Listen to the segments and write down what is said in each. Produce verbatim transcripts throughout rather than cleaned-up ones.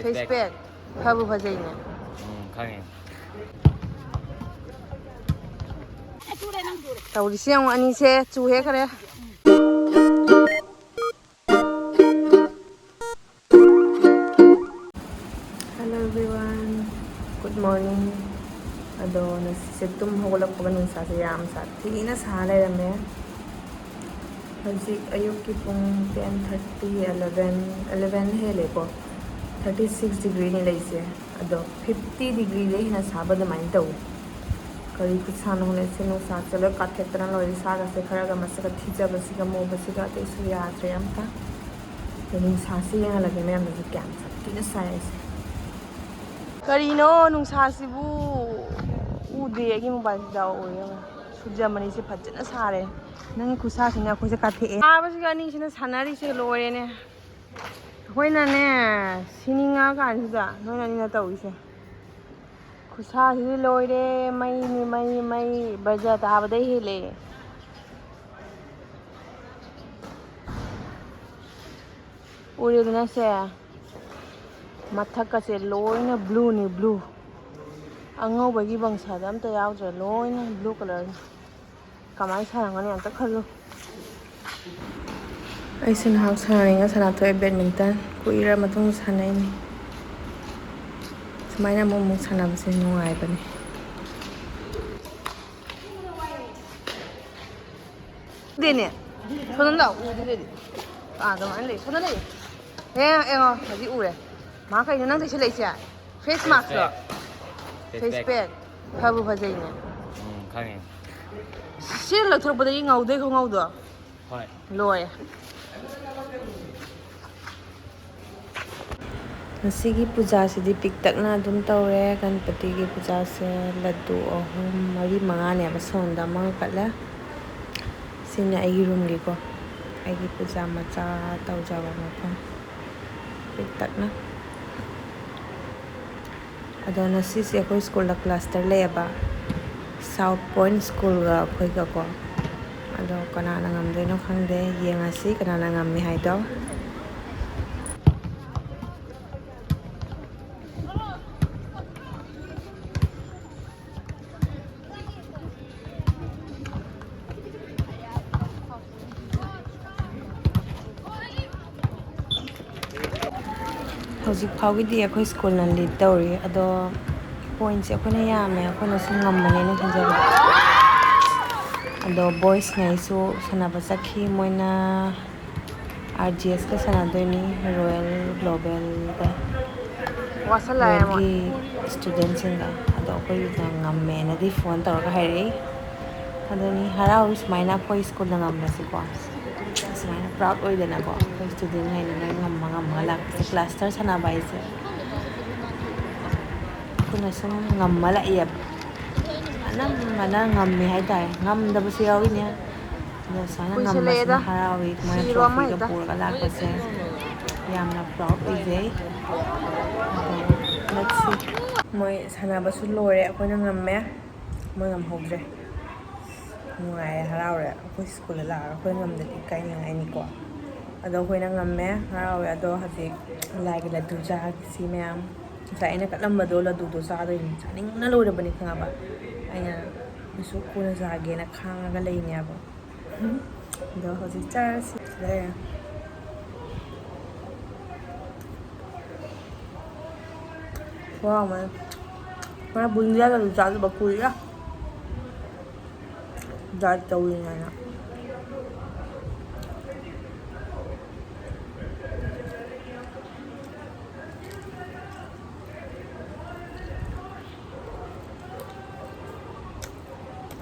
Face pack. ꯐꯕꯨ ꯐꯖꯩꯅꯦ꯫ ꯎꯝ, ꯈꯪꯉꯦ꯫ ꯇꯧꯔꯤꯁꯤ ꯌꯦꯡꯉꯨ, ꯑꯅꯤꯁꯦ ꯆꯨ ꯍꯦꯛꯈ꯭ꯔꯦ꯫ Hello everyone, good morning. ꯑꯗꯣ ꯉꯁꯤꯁꯦ ꯇꯨꯝ ꯍꯧꯒꯠꯂꯛꯄꯒ ꯅꯨꯡꯁꯥꯁꯦ ꯌꯥꯝ ꯁꯥꯊꯤꯅ ꯁꯥ ꯂꯩꯔꯝꯃꯦ꯫ ꯍꯧꯖꯤꯛ ꯑꯌꯨꯛꯀꯤ ꯄꯨꯡ ten thirty, eleven, eleven ꯍꯦꯜꯂꯦꯀꯣ꯫ Thirty six degreeꯅꯤ ꯂꯩꯁꯦ꯫ ꯑꯗꯣ fifty degreeꯗꯩ ꯍꯦꯟꯅ ꯁꯥꯕ ꯑꯗꯨꯃꯥꯏꯅ ꯇꯧꯋꯤ꯫ ꯀꯔꯤ ꯈꯨꯠꯁꯥꯅꯣ ꯈꯪꯗꯦ, ꯁꯤ ꯅꯨꯡꯁꯥꯁꯦ ꯂꯣꯏ ꯀꯥꯊꯦꯛꯇꯅ ꯂꯣꯏꯔꯦ꯫ ꯏꯁꯥꯒꯁꯦ ꯈꯔꯒ ꯃꯁꯛꯀ ꯊꯤꯖꯕꯁꯤꯒ ꯃꯣꯕꯁꯤꯒ ꯑꯇꯩꯁꯨ ꯌꯥꯗ꯭ꯔꯦ ꯑꯝꯇ꯫ ꯑꯗꯣ ꯅꯨꯡꯁꯥꯁꯦ ꯌꯦꯡꯍꯜꯂꯒꯦ ꯃꯌꯥꯝꯗꯁꯨ ꯀꯌꯥꯝ ꯁꯥꯊꯤꯅ ꯁꯥꯏ ꯍꯥꯏꯁꯦ꯫ ꯀꯔꯤꯅꯣ ꯅꯨꯡꯁꯥꯁꯤꯕꯨ? ꯎꯗꯦ ꯑꯩꯒꯤ ꯃꯣꯕꯥꯏꯜꯁꯤꯗ꯫ ꯎꯔꯦ, ꯁꯨꯔꯖꯃꯅꯤꯁꯦ ꯐꯖꯅ ꯁꯥꯔꯦ꯫ ꯅꯪꯒꯤ ꯈꯨꯠꯁꯥꯁꯤꯅ ꯑꯩꯈꯣꯏꯁꯦ ꯀꯥꯊꯦꯛꯑꯦ꯫ ꯁꯥꯕꯁꯤꯒ ꯑꯅꯤꯁꯤꯅ ꯁꯥꯟꯅꯔꯤꯁꯦ ꯂꯣꯏꯔꯦꯅꯦ꯫ ꯑꯩꯈꯣꯏꯅꯅꯦ ꯁꯤꯅꯤꯡꯉ ꯀꯥꯟꯁꯤꯗ ꯅꯣꯏꯅ ꯑꯅꯤꯅ ꯇꯧꯔꯤꯁꯦ꯫ ꯈꯨꯠꯁꯥꯁꯤꯗꯤ ꯂꯣꯏꯔꯦ, ꯃꯩꯅꯤ ꯃꯩ, ꯃꯩ ꯕꯖꯥꯔ ꯇꯥꯕꯗꯩ ꯍꯦꯜꯂꯦ꯫ ꯎꯔꯦꯗꯅ ꯁꯦ, ꯃꯊꯛꯀꯁꯦ ꯂꯣꯏꯅ blueꯅꯤ, blue꯫ ꯑꯉꯧꯕꯒꯤ ꯕꯪꯁꯥꯗ ꯑꯝꯇ ꯌꯥꯎꯗ꯭ꯔꯦ, ꯂꯣꯏꯅ blue colourꯅꯤ꯫ ꯀꯃꯥꯏꯅ ꯁꯥꯟꯅꯒꯅꯤ ꯑꯝꯇ ꯈꯜꯂꯨ꯫ ꯑꯩꯁꯨ ꯅꯍꯥꯛ ꯁꯥꯟꯅꯅꯤꯡꯉ ꯁꯥꯟꯅꯊꯣꯛꯑꯦ badminton꯫ ꯀꯨꯏꯔ ꯃꯇꯨꯡ ꯁꯥꯟꯅꯩꯅꯤ꯫ ꯁꯨꯃꯥꯏꯅ ꯑꯃꯨꯛ ꯑꯃꯨꯛ ꯁꯥꯟꯅꯕꯁꯦ ꯅꯨꯡꯉꯥꯏꯕꯅꯤ꯫ ꯗꯦꯅꯦ꯫ ꯁꯣꯝꯗ ꯂꯥꯛꯑꯣ, ꯎꯗꯦ ꯗꯦꯗꯤ꯫ ꯑꯥ, ꯑꯗꯨꯃꯥꯏꯅ ꯂꯩ꯫ ꯁꯣꯝꯗ ꯂꯩ꯫ ꯑꯦ, ꯑꯦ, ꯑꯣ, ꯍꯧꯖꯤꯛ ꯎꯔꯦ꯫ ꯃꯥ ꯀꯩꯅꯣ ꯅꯪ ꯇꯩꯁꯜꯂꯛꯏꯁꯦ? Face maskꯂꯣ? Face pack꯫ ꯐꯕꯨ ꯐꯖꯩꯅꯦ꯫ ꯎꯝ, ꯈꯪꯉꯦ꯫ ꯁꯤ ꯂꯧꯊꯣꯔꯛꯄꯗꯒꯤ ꯉꯧꯗꯣꯏ ꯈꯨꯉꯧꯗꯣ꯫ ꯍꯣꯏ꯫ ꯂꯣꯏꯔꯦ꯫ ꯉꯁꯤꯒꯤ ꯄꯨꯖꯥꯁꯤꯗꯤ ꯄꯤꯛꯇꯛꯅ ꯑꯗꯨꯝ ꯇꯧꯔꯦ꯫ ꯒꯅꯄꯇꯤꯒꯤ ꯄꯨꯖꯥꯁꯦ ꯂꯗꯨ ꯑꯍꯨꯝ, ꯃꯔꯤ, ꯃꯉꯥꯅꯦꯕ꯫ ꯁꯣꯝꯗ ꯑꯃ ꯀꯠꯂꯦ꯫ ꯁꯤꯅ ꯑꯩꯒꯤ roomꯒꯤꯀꯣ꯫ ꯑꯩꯒꯤ ꯄꯨꯖꯥ ꯃꯆꯥ ꯇꯧꯖꯕ ꯃꯐꯝ꯫ ꯄꯤꯛꯇꯛꯅ꯫ ꯑꯗꯣ ꯉꯁꯤꯁꯦ ꯑꯩꯈꯣꯏ ꯁ꯭ꯀꯨꯜꯗ cluster ꯂꯩꯌꯦꯕ, South Point Schoolꯒ ꯑꯩꯈꯣꯏꯒꯀꯣ꯫ ꯑꯗꯣ ꯀꯅꯥꯅ ꯉꯝꯗꯣꯏꯅꯣ ꯈꯪꯗꯦ, ꯌꯦꯡꯉꯁꯤ ꯀꯅꯥꯅ ꯉꯝꯃꯤ ꯍꯥꯏꯗꯣ꯫ ꯍꯧꯖꯤꯛ ꯐꯥꯎꯒꯤꯗꯤ ꯑꯩꯈꯣꯏ ꯁ꯭ꯀꯨꯜꯅ ꯂꯤꯗ ꯇꯧꯔꯤ, ꯑꯗꯣ ꯄꯣꯏꯟꯠꯁꯦ ꯑꯩꯈꯣꯏꯅ ꯌꯥꯝꯃꯦ, ꯑꯩꯈꯣꯏꯅ ꯁꯨꯝ ꯉꯝꯃꯅꯦꯅ ꯈꯟꯖꯕ꯫ ꯑꯗꯣ ꯕꯣꯏꯁꯉꯩꯁꯨ ꯁꯥꯟꯅꯕ ꯆꯠꯈꯤ, ꯃꯣꯏꯅ ꯑꯥꯔ ꯖꯤ ꯑꯦꯁꯀ ꯁꯥꯟꯅꯗꯣꯏꯅꯤ, ꯔꯣꯌꯦꯜ ꯒ꯭ꯂꯣꯕꯦꯜꯒ꯫ ꯋꯥꯁꯜꯂꯛꯑꯦ ꯃꯣꯏ꯫ ꯔꯣꯌꯦꯜꯒꯤ ꯁ꯭ꯇꯨꯗꯦꯟꯁꯤꯡꯒ꯫ ꯑꯗꯣ ꯑꯩꯈꯣꯏꯒꯤꯅ ꯉꯝꯃꯦꯅꯗꯤ ꯐꯣꯟ ꯇꯧꯔꯒ ꯍꯥꯏꯔꯛꯏ꯫ ꯑꯗꯨꯅꯤ ꯍꯔꯥꯎꯏ ꯁꯨꯃꯥꯏꯅ ꯑꯩꯈꯣꯏ ꯁ꯭ꯀꯨꯜꯅ ꯉꯝꯕꯁꯦꯀꯣ꯫ ꯁꯨꯃꯥꯏꯅ ꯄ꯭ꯔꯥꯎꯗ ꯑꯣꯏꯗꯅꯀꯣ ꯑꯩꯈꯣꯏ ꯁ꯭ꯇꯨꯗꯦꯟ ꯍꯥꯏꯅ ꯂꯣꯏ ꯉꯝꯃ ꯉꯝꯃꯒ ꯂꯥꯛꯄꯁꯦ꯫ ꯀ꯭ꯂꯁꯇꯔ ꯁꯥꯟꯅꯕ ꯍꯥꯏꯁꯦ ꯑꯩꯈꯣꯏꯅ ꯁꯨꯝ ꯉꯝꯃ ꯂꯥꯛꯏꯌꯦꯕ꯫ ꯑꯅꯝꯕꯅ ꯉꯝꯃꯦ ꯍꯥꯏꯇꯥꯔꯦ, ꯉꯝꯗꯕꯁꯨ ꯌꯥꯎꯔꯤꯅꯦ꯫ ꯑꯗꯣ ꯁꯨꯃꯥꯏꯅ ꯉꯝꯕꯁꯤꯅ ꯀꯨꯏꯁꯜꯂꯛꯑꯦꯗ꯫ ꯍꯔꯥꯎꯏ, ꯃꯣꯏꯅ ꯁꯤꯔꯣ ꯑꯃ ꯇ꯭ꯔꯣꯐꯤꯒ ꯍꯦꯛꯇ꯫ ꯄꯨꯔꯒ ꯂꯥꯛꯄꯁꯦ ꯌꯥꯝꯅ ꯄ꯭ꯔꯥꯎꯗ ꯑꯣꯏꯖꯩ꯫ ꯑꯗꯣ let's see꯫ ꯃꯣꯏ ꯁꯥꯟꯅꯕꯁꯨ ꯂꯣꯏꯔꯦ, ꯑꯩꯈꯣꯏꯅ ꯉꯝꯃꯦ, ꯃꯣꯏ ꯉꯝꯍꯧꯗ꯭ꯔꯦ꯫ ꯅꯨꯡꯉꯥꯏꯔꯦ, ꯍꯔꯥꯎꯔꯦ꯫ ꯑꯩꯈꯣꯏ ꯁ꯭ꯀꯨꯜꯗ ꯂꯥꯛꯑꯒ ꯑꯩꯈꯣꯏ ꯉꯝꯗꯗꯤ ꯏꯀꯥꯏꯅꯤꯡꯉꯥꯏꯅꯤꯀꯣ꯫ ꯑꯗꯣ ꯑꯩꯈꯣꯏꯅ ꯉꯝꯃꯦ, ꯍꯔꯥꯎꯔꯦ꯫ ꯑꯗꯣ ꯍꯧꯖꯤꯛ ꯂꯥꯏꯒꯤ ꯂꯗꯨ ꯆꯥꯈꯤꯁꯤ ꯃꯌꯥꯝ꯫ ꯉꯁꯥꯏ ꯑꯩꯅ ꯀꯠꯂꯝꯕꯗꯣ ꯂꯗꯨꯗꯣ ꯆꯥꯗꯣꯏꯅꯤ, ꯆꯥꯅꯤꯡꯕꯅ ꯂꯣꯏꯔꯕꯅꯤ ꯈꯪꯉꯕ꯫ ꯑꯩꯅ ꯀꯩꯁꯨ ꯀꯣꯟꯅ ꯆꯥꯒꯦꯅ ꯈꯥꯡꯉꯒ ꯂꯩꯅꯦꯕ꯫ ꯑꯗꯣ ꯍꯧꯖꯤꯛ ꯆꯥꯔꯁꯤ ꯂꯩꯔꯦ꯫ ꯋꯥ ꯃꯥ ꯃꯥ ꯕꯨꯟꯗꯤꯌꯥ ꯂꯗꯨ ꯆꯥꯗꯕ ꯀꯨꯏꯔꯦ꯫ ꯗꯥꯏꯠ ꯇꯧꯔꯤꯉꯩꯗ꯫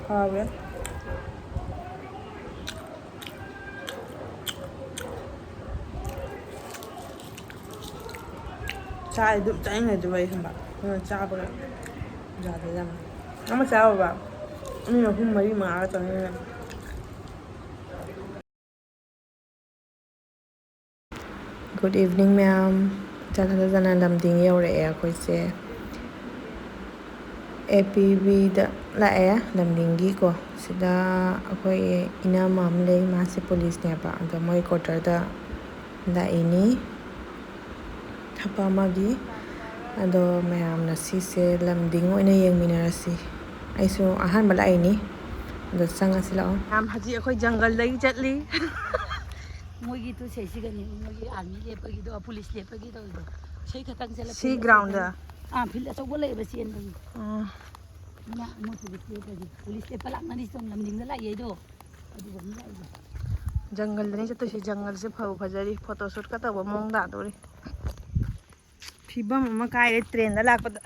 ꯍꯥꯎꯋꯦ꯫ ꯆꯥꯏ ꯑꯗꯨꯝ ꯆꯥꯅꯤꯡꯉꯥꯏꯗꯨ ꯂꯩ ꯈꯟꯕ, ꯑꯗꯨꯅ ꯆꯥꯕꯒ ꯌꯥꯗꯦ ꯌꯥꯝꯅ꯫ ꯑꯃ ꯆꯥꯕ ꯑꯅꯤ, ꯑꯍꯨꯝ, ꯃꯔꯤ, ꯃꯉꯥꯒ ꯆꯥꯅꯤꯡꯉꯦ꯫ Good evening ꯃꯌꯥꯝ꯫ ꯆꯠꯅ ꯆꯠꯅ ꯂꯝꯗꯤꯡ ꯌꯧꯔꯛꯑꯦ ꯑꯩꯈꯣꯏꯁꯦ꯫ ꯑꯦ ꯄꯤ ꯕꯤꯗ ꯂꯥꯛꯑꯦ, ꯂꯝꯗꯤꯡꯒꯤꯀꯣ꯫ ꯁꯤꯗ ꯑꯩꯈꯣꯏ ꯏꯅꯝꯃ ꯑꯃ ꯂꯩ, ꯃꯥꯁꯦ ꯄꯨꯂꯤꯁꯅꯦꯕ꯫ ꯑꯗꯣ ꯃꯣꯏ ꯀ꯭ꯋꯥꯇꯔꯗ ꯂꯥꯛꯏꯅꯤ ꯊꯕꯛ ꯑꯃꯒꯤ꯫ ꯑꯗꯣ ꯃꯌꯥꯝꯅ ꯁꯤꯁꯦ ꯂꯝꯗꯤꯡ ꯑꯣꯏꯅ ꯌꯦꯡꯃꯤꯟꯅꯔꯁꯤ꯫ ꯑꯩꯁꯨ ꯑꯍꯥꯟꯕ ꯂꯥꯛꯏꯅꯤ꯫ ꯑꯗꯣ ꯆꯪꯉꯁꯤ ꯂꯥꯛꯑꯣ꯫ ꯃꯌꯥꯝ ꯍꯧꯖꯤꯛ ꯑꯩꯈꯣꯏ ꯖꯪꯒꯜꯗꯒꯤ ꯆꯠꯂꯤ꯫ ꯃꯣꯏꯒꯤ ꯇꯨ ꯁꯩꯁꯤꯒꯅꯤ, ꯃꯣꯏꯒꯤ ꯑꯥꯔꯃꯤ ꯂꯦꯞꯄꯒꯤꯗꯣ, ꯄꯨꯂꯤꯁ ꯂꯦꯞꯄꯒꯤ ꯇꯧꯔꯤꯗꯣ꯫ ꯁꯤ ꯈꯛꯇꯪ ꯆꯦꯜꯂ ꯁꯤ field ground ꯑꯆꯧꯕ ꯗ? ꯑꯥ, field ꯑꯆꯧꯕ ꯂꯩꯌꯦꯕ ꯆꯦꯟꯕꯒꯤ꯫ ꯑꯥ꯫ ꯏꯃꯥ, ꯃꯣꯏ police ꯂꯦꯞꯄꯒꯤ꯫ Police ꯂꯦꯞꯄ ꯂꯥꯛꯅꯔꯤ ꯆꯣ, ꯂꯝꯖꯤꯡꯗ ꯂꯥꯛꯏ ꯑꯩꯗꯣ꯫ ꯑꯗꯨꯒ ꯑꯃꯨꯛ ꯂꯥꯛꯏꯕ꯫ ꯖꯪꯒꯜꯗꯅꯤ ꯆꯠꯇꯣꯏꯁꯦ꯫ ꯖꯪꯒꯜꯁꯦ ꯐꯕꯨ ꯐꯖꯔꯤ꯫ Photoshoot ꯀ ꯇꯧꯕ ꯃꯑꯣꯡ ꯇꯥꯗꯧꯔꯤ꯫ ꯐꯤꯕꯝ ꯑꯃ ꯀꯥꯏꯔꯦ train ꯗ ꯂꯥꯛꯄꯗ꯫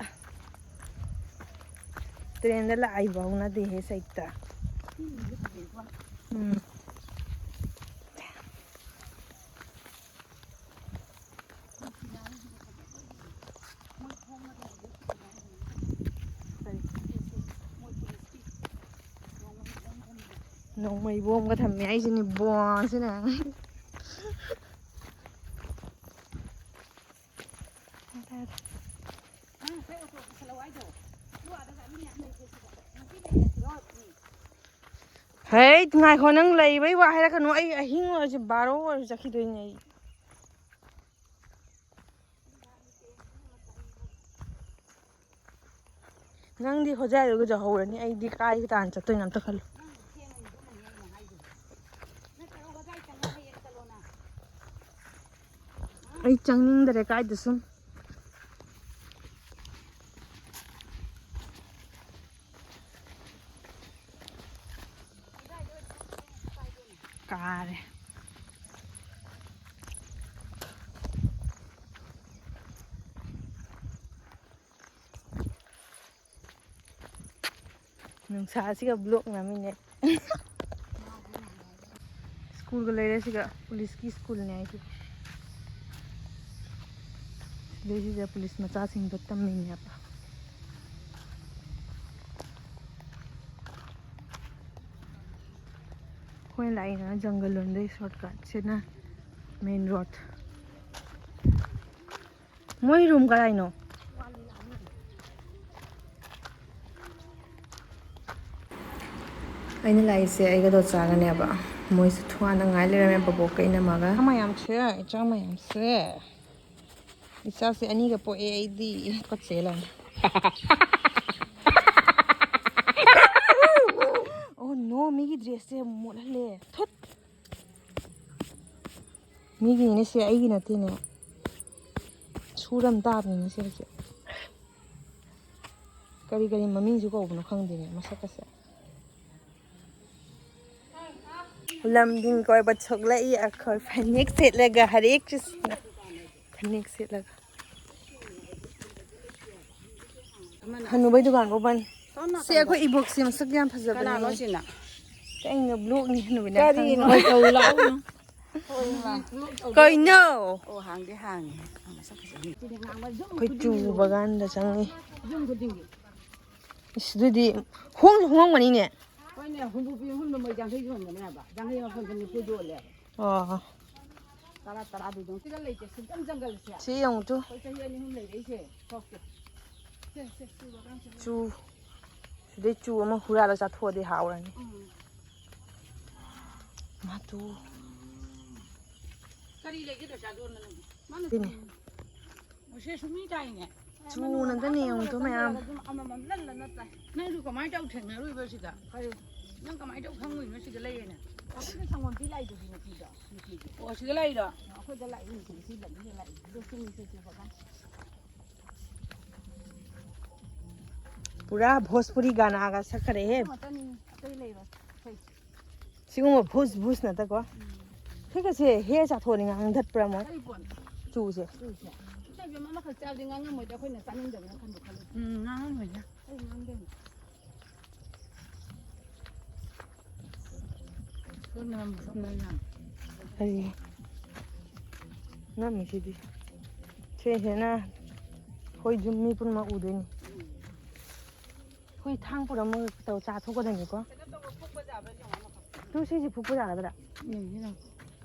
Train ꯗ ꯂꯥꯛꯏꯕ ꯍꯧꯅꯗꯦꯍꯦ ꯁꯩꯇ꯫ ꯎꯝ꯫ ꯅꯣꯡꯃꯩ ꯕꯣꯝꯒ ꯊꯝꯃꯦ ꯍꯥꯏꯁꯤꯅꯤ, ꯕꯣꯝꯁꯤꯅ꯫ ꯍꯩꯠ, ꯉꯥꯏꯈꯣ, ꯅꯪ ꯂꯩꯕꯩ ꯋꯥ ꯍꯥꯏꯔꯛꯀꯅꯨ꯫ ꯑꯩ ꯑꯍꯤꯡ ꯑꯣꯏꯔꯁꯨ ꯕꯥꯔꯣ ꯑꯣꯏꯔꯁꯨ ꯆꯠꯈꯤꯗꯣꯏꯅꯦ ꯑꯩ꯫ ꯅꯪꯗꯤ ꯍꯣꯖꯥꯏꯗꯨꯒ ꯌꯧꯍꯧꯔꯅꯤ, ꯑꯩꯗꯤ ꯀꯥꯏ ꯇꯥꯟꯅ ꯆꯠꯇꯣꯏꯅꯣ ꯑꯝꯇ ꯈꯜꯂꯨ꯫ ꯑꯩ ꯆꯪꯅꯤꯡꯗꯔꯦ ꯀꯥꯏꯗ ꯁꯨꯝ꯫ ꯀꯥꯔꯦ꯫ ꯅꯨꯡꯁꯥꯁꯤꯒ ꯕ꯭ꯂꯣꯛ ꯅꯝꯃꯤꯅꯦ꯫ ꯁ꯭ꯀꯨꯜꯒ ꯂꯩꯔꯦ ꯁꯤꯒ, ꯄꯨꯂꯤꯁꯀꯤ ꯁ꯭ꯀꯨꯜꯅꯦ ꯍꯥꯏꯁꯦ꯫ ꯁꯤꯗꯩꯁꯤꯗ ꯄꯨꯂꯤꯁ ꯃꯆꯥꯁꯤꯡꯗꯣ ꯇꯝꯃꯤꯅꯦꯕ꯫ ꯑꯩꯈꯣꯏꯅ ꯂꯥꯛꯏꯅ ꯖꯪꯒꯜ ꯂꯣꯝꯗꯩ shortcut ꯁꯤꯅ main road꯫ ꯃꯣꯏ ꯔꯨꯝ ꯀꯗꯥꯏꯅꯣ? ꯑꯩꯅ ꯂꯥꯛꯏꯁꯦ ꯑꯩꯒ ꯗꯣꯆꯥꯒꯅꯦꯕ꯫ ꯃꯣꯏꯁꯨ ꯊꯣꯡꯒꯥꯟꯗ ꯉꯥꯏ ꯂꯩꯔꯝꯃꯦ, ꯕꯕꯣꯛꯀ ꯏꯅꯝꯃꯒ꯫ ꯏꯆꯥ ꯃꯌꯥꯝꯁꯦ, ꯏꯆꯥ ꯃꯌꯥꯝꯁꯦ꯫ ꯏꯆꯥꯁꯦ ꯑꯅꯤꯒ ꯄꯣꯛꯑꯦ ꯑꯩꯗꯤ꯫ ꯀꯠꯆꯦ ꯂꯥꯎ꯫ Oh no, ꯃꯤꯒꯤ dress ꯁꯦ ꯃꯣꯠꯍꯜꯂꯦ꯫ ꯊꯨꯠ꯫ ꯃꯤꯒꯤꯅꯤꯅꯦ ꯁꯦ, ꯑꯩꯒꯤ ꯅꯠꯇꯦꯅꯦ꯫ ꯁꯨꯔꯝ ꯇꯥꯕꯅꯤꯅ ꯁꯤ ꯍꯧꯖꯤꯛ꯫ ꯀꯔꯤ ꯀꯔꯤ ꯃꯃꯤꯡꯁꯨ ꯀꯧꯕꯅꯣ ꯈꯪꯗꯦꯅꯦ ꯃꯁꯛꯀꯁꯦ꯫ ꯂꯝꯗꯤꯡ ꯀꯣꯏꯕ ꯊꯣꯛꯂꯛꯏ ꯑꯩꯈꯣꯏ ꯐꯅꯦꯛ ꯁꯦꯠꯂꯒ꯫ ꯍꯔꯦ ꯀ꯭ꯔꯤꯁꯅ꯫ ꯐꯅꯦꯛ ꯁꯦꯠꯂꯒ꯫ ꯍꯅꯨꯕꯩ ꯗꯨꯀꯥꯟ ꯐꯥꯎ ꯕꯟ꯫ ꯁꯤ ꯑꯩꯈꯣꯏ ꯏꯕꯣꯛꯁꯦ ꯃꯁꯛ ꯌꯥꯝ ꯐꯖꯕꯅꯦ꯫ ꯀꯅꯥꯅꯣ ꯁꯤꯅ? ꯀꯩꯅꯣ ꯕ꯭ꯂꯣꯛꯅꯤ ꯍꯅꯨꯕꯤꯅ ꯀꯔꯤꯅꯣ? ꯈꯪꯉꯣꯏ꯫ ꯀꯧ ꯂꯥꯛꯎꯅꯨ꯫ ꯀꯩꯅꯣ? ꯑꯣ, ꯍꯥꯡꯗꯤ ꯍꯥꯡꯉꯦ꯫ ꯑꯥ, ꯃꯁꯛ ꯐꯖꯩ꯫ ꯑꯩꯈꯣꯏ ꯆꯨ ꯕꯒꯥꯟꯗ ꯆꯪꯉꯤ꯫ ꯌꯨꯝ ꯈꯨꯗꯤꯡꯒꯤ꯫ ꯏꯁ, ꯑꯗꯨꯗꯤ ꯍꯣꯡꯁꯨ ꯍꯣꯡꯉꯝꯒꯅꯤꯅꯦ꯫ ꯍꯣꯏꯅꯦ, ꯍꯨꯝꯐꯨ ꯄꯤ, ꯍꯨꯝꯐꯨ ꯃꯣꯏ ꯌꯥꯡꯈꯩ ꯌꯣꯟꯕꯅꯦ ꯍꯥꯏꯕ꯫ ꯌꯥꯡꯈꯩ ꯃꯐꯝꯗ ꯅꯤꯐꯨ ꯌꯣꯜꯂꯦꯕ꯫ ꯑꯣ꯫ ꯇꯔꯥ, ꯇꯔꯥꯗꯤ ꯑꯗꯨꯝ꯫ ꯁꯤꯗ ꯂꯩꯇꯦ, ꯁꯤꯗꯪ ꯖꯪꯒꯜꯁꯦ꯫ ꯁꯤ ꯌꯦꯡꯉꯨ ꯇꯨ꯫ ꯑꯩꯈꯣꯏ ꯆꯍꯤ ꯑꯅꯤ ꯑꯍꯨꯝ ꯂꯩꯔꯛꯏꯁꯦ꯫ ꯊꯣꯛꯇꯦ꯫ ꯁꯦ, ꯁꯦ, ꯆꯨ ꯕꯒꯥꯟꯁꯦ꯫ ꯆꯨ꯫ ꯁꯤꯗꯩ ꯆꯨ ꯑꯃ ꯍꯨꯔꯥꯜꯂ ꯆꯥꯊꯣꯛꯑꯗꯤ ꯍꯥꯎꯔꯅꯤ꯫ ꯎꯝ꯫ ꯃꯥ ꯇꯨ꯫ ꯀꯔꯤ ꯂꯩꯒꯦ ꯆꯥꯗꯣꯟ ꯃꯅꯨꯡꯗ? ꯃꯥꯅ ꯁꯤꯅꯤ꯫ ꯃꯁꯤ ꯁꯨꯃꯤ ꯇꯥꯏꯅꯦ꯫ ꯆꯨ ꯅꯠꯇꯅ ꯌꯦꯡꯉꯨ ꯇꯨ ꯃꯌꯥꯝ꯫ ꯑꯗꯨꯝ ꯑꯃꯃꯝ ꯂꯜꯂ ꯅꯠꯇ꯭ꯔꯥ? ꯅꯪꯁꯨ ꯀꯃꯥꯏꯅ ꯇꯧ ꯊꯦꯡꯅꯔꯨꯏꯕ ꯁꯤꯗ? ꯀꯔꯤ? ꯅꯪ ꯀꯃꯥꯏꯅ ꯇꯧ ꯈꯪꯉꯨꯏꯅꯣ ꯁꯤꯗ ꯂꯩꯌꯦꯅ? ꯑꯩꯈꯣꯏꯅ ꯁꯪꯒꯣꯝ ꯄꯤ ꯂꯥꯛꯏꯗꯨꯗꯤ ꯅꯨꯄꯤꯗꯣ, ꯅꯨꯄꯤꯗꯣ꯫ ꯑꯣ, ꯁꯤꯗ ꯂꯥꯛꯏꯔꯣ? ꯑꯩꯈꯣꯏꯗ ꯂꯥꯛꯏ ꯅꯨꯄꯤꯗꯣ, ꯁꯤ ꯂꯝꯁꯤꯗ ꯂꯥꯛꯏ꯫ ꯑꯗꯣ ꯆꯨꯝꯃꯤ ꯆꯨꯝꯃꯤ ꯕꯕꯥ꯫ ꯄꯨꯔꯥ ꯚꯣꯖꯄꯨꯔꯤ ꯒꯥꯅꯥꯒ ꯁꯛꯈꯔꯦꯍꯦ꯫ ꯑꯗꯨ ꯉꯥꯛꯇꯅꯤ ꯑꯇꯩ ꯂꯩꯔꯣꯏ꯫ ꯑꯩꯈꯣꯏ ꯁꯤꯒꯨꯝꯕ ꯚꯨꯁ ꯚꯨꯁ ꯅꯠꯇꯀꯣ꯫ ꯎꯝ꯫ ꯁꯤꯒꯁꯦ ꯍꯦ ꯆꯥꯊꯣꯛꯑꯗꯤ ꯉꯥꯡꯊꯠꯄ꯭ꯔꯥ ꯃꯣꯏ? ꯀꯔꯤ ꯄꯣꯠꯅꯣ? ꯆꯨꯁꯦ꯫ ꯆꯨꯁꯦ꯫ ꯏꯆꯦ ꯏꯕꯦꯝꯃ ꯑꯃꯈꯛ ꯆꯥꯕꯗꯤ ꯉꯥꯡꯉꯝꯃꯣꯏꯗ ꯑꯩꯈꯣꯏꯅ ꯆꯥꯅꯤꯡꯗꯕꯅ ꯈꯟꯕ ꯈꯜꯂꯨ꯫ ꯎꯝ, ꯉꯥꯡꯉꯝꯃꯣꯏꯗ꯫ ꯑꯩ ꯉꯥꯡꯗꯣꯏꯅꯦ꯫ ꯁꯣꯝꯅ ꯑꯃꯨꯛ ꯁꯣꯝꯗ ꯌꯥꯝ꯫ ꯀꯔꯤ? ꯅꯝꯃꯤꯁꯤꯗꯤ꯫ ꯁꯤꯁꯤꯅ ꯑꯩꯈꯣꯏ ꯌꯨꯝ ꯃꯤ ꯄꯨꯝꯅꯃꯛ ꯎꯗꯣꯏꯅꯤ꯫ ꯎꯝ꯫ ꯑꯩꯈꯣꯏ ꯊꯥꯡ ꯄꯨꯔꯝꯃꯒ ꯇꯧ ꯆꯥꯊꯣꯛꯀꯗꯕꯅꯤꯀꯣ꯫ ꯇꯨ ꯁꯤꯁꯤ ꯐꯨꯛꯄ ꯌꯥꯒꯗ꯭ꯔꯥ? ꯌꯦꯡꯁꯤ ꯂꯥꯎ꯫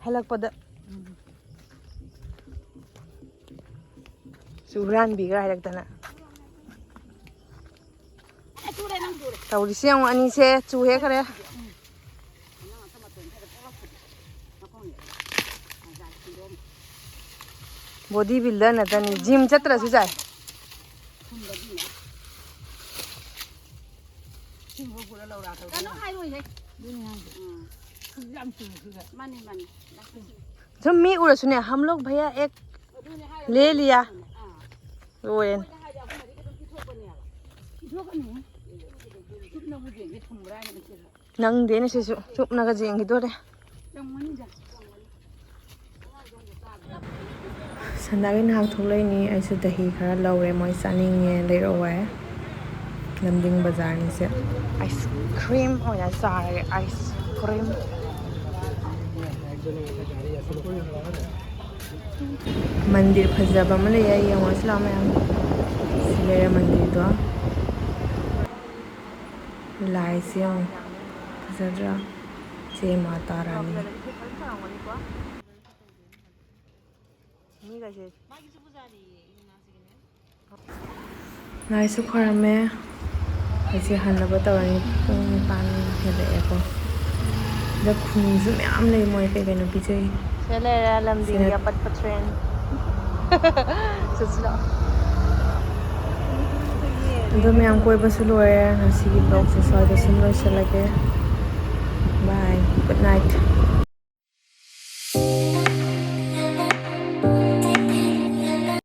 ꯍꯜꯂꯛꯄꯗ꯫ ꯎꯝ꯫ ꯁꯤ ꯍꯨꯔꯥꯟꯕꯤꯒ ꯍꯥꯏꯔꯛꯇꯅ꯫ ꯇꯧꯔꯤꯁꯤ ꯌꯦꯡꯉꯨ, ꯑꯅꯤꯁꯦ ꯆꯨ ꯍꯦꯛꯈ꯭ꯔꯦ꯫ ꯕꯣꯗꯤ ꯕꯤꯜꯗꯔ ꯅꯠꯇꯅꯤ, ꯖꯤꯝ ꯆꯠꯇ꯭ꯔꯁꯨ ꯌꯥꯏ꯫ ꯀꯩꯅꯣ ꯍꯥꯏꯔꯣꯏꯍꯦ꯫ ꯑꯗꯨꯅꯤ ꯍꯥꯏꯁꯦ꯫ ꯎꯝ꯫ ꯌꯥꯝ ꯆꯨꯝꯃꯦ ꯁꯤꯗ꯫ ꯃꯥꯅꯤ, ꯃꯥꯅꯤ꯫ ꯁꯨꯝ ꯃꯤ ꯎꯔꯁꯨꯅꯦ, "ꯍꯝ ꯂꯣꯒ ꯚꯩꯌꯥ ꯑꯦꯛ ꯑꯗꯨꯅꯦ ꯍꯥꯏꯔꯣ꯫ ꯂꯦ ꯂꯤꯌꯥ"꯫ ꯂꯣꯏꯔꯦꯅꯦ꯫ ꯅꯪꯗꯦꯅꯦ ꯁꯤꯁꯨ ꯆꯨꯞꯅꯒ ꯌꯦꯡꯈꯤꯗꯣꯔꯦ꯫ ꯁꯟꯗꯥꯒꯤ ꯅꯍꯥꯛ ꯊꯣꯛꯂꯛꯏꯅꯤ꯫ ꯑꯩꯁꯨ ꯗꯍꯤ ꯈꯔ ꯂꯧꯔꯦ, ꯃꯣꯏ ꯆꯥꯅꯤꯡꯉꯦ ꯂꯩꯔꯛꯑꯣ ꯍꯥꯏ꯫ ꯂꯝꯗꯤꯡ ꯕꯖꯥꯔꯅꯤꯁꯦ꯫ ꯑꯥꯏꯁ ꯀ꯭ꯔꯤꯝ ꯑꯣꯏꯅ ꯆꯥꯔꯒꯦ, ꯑꯥꯏꯁ ꯀ꯭ꯔꯤꯝ꯫ ꯃꯟꯗꯤꯔ ꯐꯖꯕ ꯑꯃ ꯂꯩꯌꯦ, ꯌꯦꯡꯉꯨꯔꯁꯤ ꯂꯥꯛꯑꯣ ꯃꯌꯥꯝ꯫ ꯁꯤ ꯂꯩꯔꯦ ꯃꯟꯗꯤꯔꯗꯣ꯫ ꯂꯥꯏꯁꯦ ꯌꯦꯡꯉꯣ, ꯐꯖꯗ꯭ꯔꯥ? ꯆꯦ ꯃꯥꯇꯥ ꯔꯥꯅꯤ꯫ ꯃꯤꯒꯁꯦ꯫ ꯂꯥꯏꯁꯨ ꯈꯣꯏꯔꯝꯃꯦ꯫ ꯑꯩꯁꯦ ꯍꯟꯅꯕ ꯇꯧꯔꯅꯤ꯫ ꯄꯨꯡ ꯅꯤꯄꯥꯟ ꯍꯦꯜꯂꯛꯑꯦꯀꯣ꯫ ꯁꯤꯗ ꯈꯨꯅꯨꯁꯨ ꯃꯌꯥꯝ ꯂꯩ꯫ ꯃꯣꯏ ꯀꯩ ꯀꯩꯅꯣ ꯄꯤꯖꯩ꯫ ꯁꯤꯗ ꯂꯩꯔꯦ ꯂꯝꯗꯤꯡꯒꯤ ꯁꯤꯗ ꯑꯄꯠꯄ ꯇ꯭ꯔꯦꯟ꯫ ꯆꯠꯁꯤꯔꯣ? ꯑꯗꯣ ꯃꯌꯥꯝ ꯀꯣꯏꯕꯁꯨ ꯂꯣꯏꯔꯦ꯫ ꯉꯁꯤꯒꯤ vlogꯁꯦ ꯁ꯭ꯋꯥꯏꯗ ꯁꯨꯝ ꯂꯣꯏꯁꯤꯜꯂꯒꯦ꯫ Bye, good night꯫